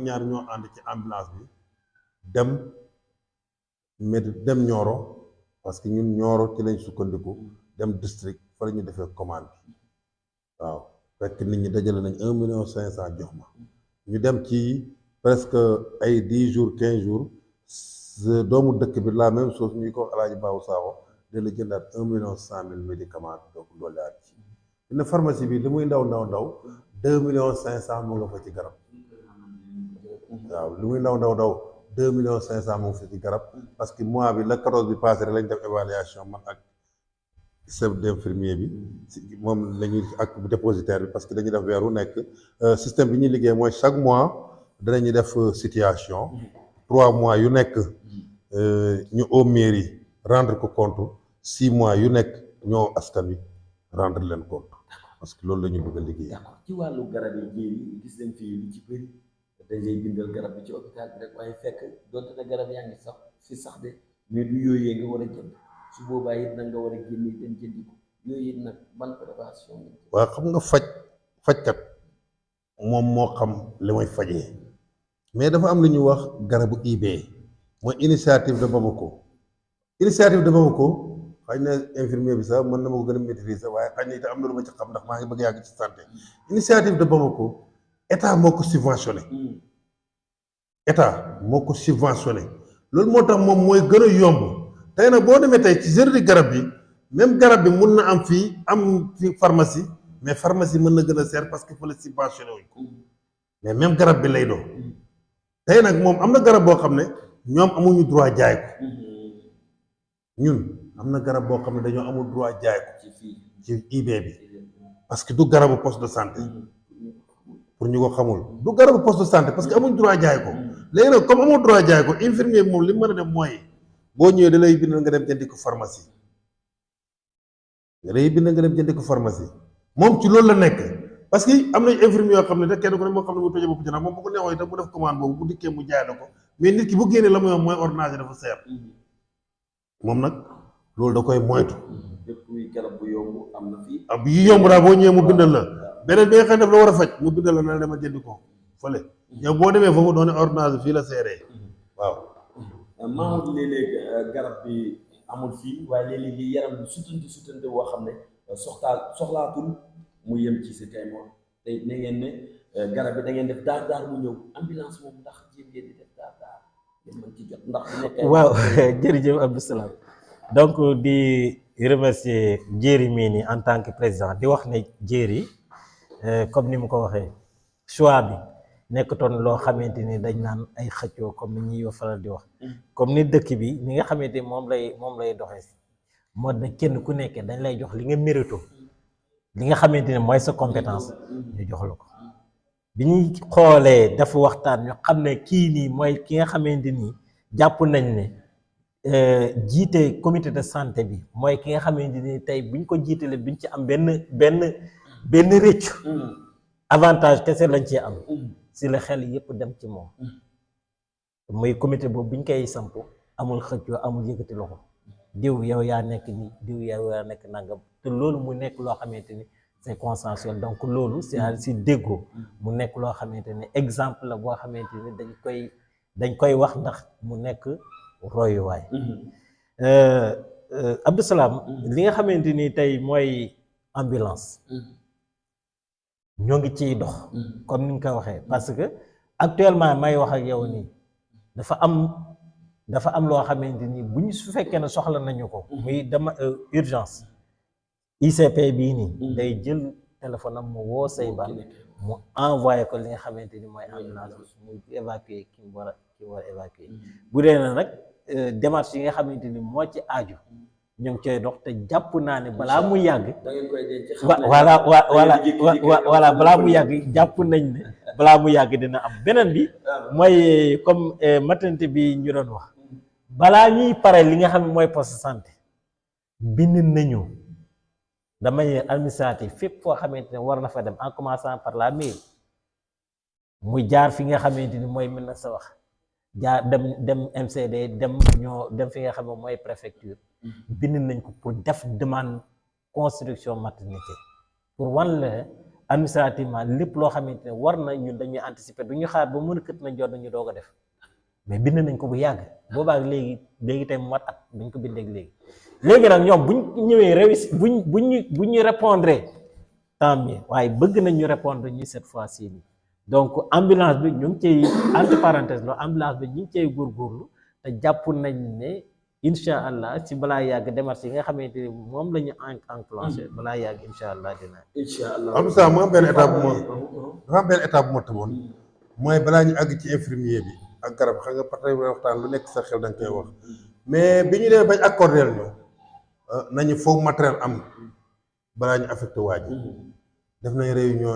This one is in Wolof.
ñaar ñoo ànd ci ambulance bi dem dem Nioro parce que ñun Nioro ci lañ sukkandiku dem district fa la ñu defee commande bi waaw fekk nit ñi dajale nañ 1,5 million jox ma ñu dem ci presque ay 10 jours 15 jours doomu dëkk bi la même chose ñuy ko Alaaji Baabu Saaxo da la jëndaat 1,100,000 médicaments donc loolu laa ci dina pharmacie bi li muy ndaw 2,5 millions mu nga fa ci garab waaw li muy ndaw 2,5 millions mu ngi fa ci garab parce que mois bi la 14 bi passé rek lañ def évaluation man ak chef d'infirmier bi moom la ñuy ak dépositaire bi parce que dañuy def weer wu nekk système bi ñuy liggéey mooy chaque mois danañuy def situation 3 mois yu nekk ñu au mairie rendre ko compte 6 mois yu nekk ñoo askan wi rendre leen compte parce que loolu la ñu bëgg a liggéey. d'accord ci wàllu garab yi gis nañ fi lu ci bëri dañ lay bindal garab bi ci hôpital bi rek waaye fekk donte ne garab yaa ngi sax fi sax de mais du yooyee nga war a jënd su boobaa it nag nga war a génne dem jëndi ko yooyu it nag ban préparation. waaw xam nga fajkat moom moo xam li may fajee mais dafa am lu ñuy wax garabu IB mooy initiative de Bamako xëy na infirmier bi sax mën na ma ko gën a maîtriser waaye xëy na itam am na lu ma ci xam ndax maa ngi bëgg yàgg ci santé initiative de Bamako état moo ko subventionné loolu moo tax moom mooy gën a yomb tey nag boo demee tey ci générique garab bi même garab bi mun na am fii pharmacie mais pharmacie mën na gën a seer parce que fa la subventionné wuñ ko mais même garab bi lay doon tey nag moom am na garab boo xam ne ñoom amuñu droit jaay ko ñun am na garab boo xam ne dañoo amul droit jaay ko ci IB bi parce que du garabu poste de santé pour ñu ko xamul du garabu poste de santé parce que amuñ droit jaay ko léegi nag comme amoo droit jaay ko infirmier bi moom li mu mën a def mooy boo ñëwee da lay bindal nga dem jëndi ko pharmacie moom ci loolu la nekk parce que am nañ infirmier yoo xam ne te kenn ku ne moo xam ne mu tojee bopp janax moom bu ko neexoo itam mu def commande boobu bu dikkee mu jaay la ko mais nit ki bu génnee la muy wax mooy ordonnance dafa seer moom nag loolu da koy moytu. depuis garab bu yomb am na fii. ab yi yomb daal boo ñëwee mu bindal la beneen bi nga xam ne daf la war a faj mu bindal la na la dama jëndi ko fële yow boo demee foofu doone ordonnance fii la seeree waaw. Mamadou léeg-léeg garab bi amul fii waaye léeg-léeg yaram bi sutante boo xam ne soxlaatul mu yem ci si tey moom te na ngeen ne garab bi da ngeen def daar mu ñëw ambulance moom ndax jéem ngeen di def daar ngeen mën ci jot ndax. waaw jërëjëf Abdou Salam donc di remercier Jéeri mii nii en tant que président di wax ne Jéeri comme ni mu ko waxee choix bi nekkutoon loo xamante ni dañ naan ay xëccoo comme ni ñuy faral di wax comme ni dëkk bi ni nga xamante ni moom lay doxee moo na kenn ku nekkee dañ lay jox li nga mérito li nga xamante ni mooy sa compétence ñu jox la ko bi ñuy xoolee dafa waxtaan ñu xam ne kii nii mooy ki nga xamante ni jàpp nañ ne jiite comité de santé bi mooy ki nga xamante ni tey buñ ko jiitalee buñ ci am benn rëccu avantage kese lañ ci am si la xel yépp dem ci moom muy comité boobu biñ koy samp amul xëccoo amul yëkkati loxo diw yow yaa nekk ni diw yow yaa nekk nangam te loolu mu nekk loo xamante ni c'est consensuel donc loolu c'est si déggoo mu nekk loo xamante ni exemple la boo xamante ni dañ koy wax ndax mu nekk royuwaay. Abdou Salam li nga xamante ni tey mooy ambulance ñoo ngi ciy dox comme ni nga ko waxee parce que actuellement may wax ak yow nii dafa am loo xamante ni bu ñu su fekkee ne soxla nañu ko muy dama urgence ICP bii nii day jël téléphone am mu woo Seyba mu envoyé ko li nga xamante ni mooy ambulance mu évacuer ki mu war a évacuer bu dee na nag démarche yi nga xamante ni moo ci aaju ñu ngi koy dox te jàpp naa ne balaa mu yàgg voilà balaa mu yàgg jàpp nañ ne balaa mu yàgg dina am beneen bi mooy comme maternité bi ñu doon wax balaa ñuy pare li nga xam ne mooy poste santé bind nañu de manière administrative fépp foo xamante ne war na fa dem en commençant par la mairie mu jaar fi nga xamante ni mooy mën na sa wax jaar dem MCD dem fi nga xam ne mooy préfecture bind nañ ko pour def demande construction maternité pour wan la administrativement lépp loo xamante ne war na ñun dañuy anticiper du ñu xaar ba mën a kët nañ jot nañu doog a def mais bind nañ ko bu yàgg boobaak léegi tey mu mat at dañ ko bindeeg léegi nag ñoom buñ ñëwee réussir buñ ñu répondre tant mieux waaye bëgg nañ ñu répondre ñu cette fois-ci nii donc ambulance bi ñu ngi cay entre parenthèse la ambulance bi ñu ngi cay góorgóorlu te jàpp nañ ne incha allah ci balaa yàgg démarche yi nga xamante ni moom la ñu enclenché balaa yàgg incha allah dina. incha allah am ça mu am benn étape bu ma dafa am benn étape bu ma tëboon mooy balaa ñu àgg ci infirmier bi ak garab xam nga peut-être waxtaan lu nekk sa xel da nga koy wax mais bi ñu demee bañ accordeel ñu nañu foog matériel am balaa ñu affecté waa ji def nañ réunion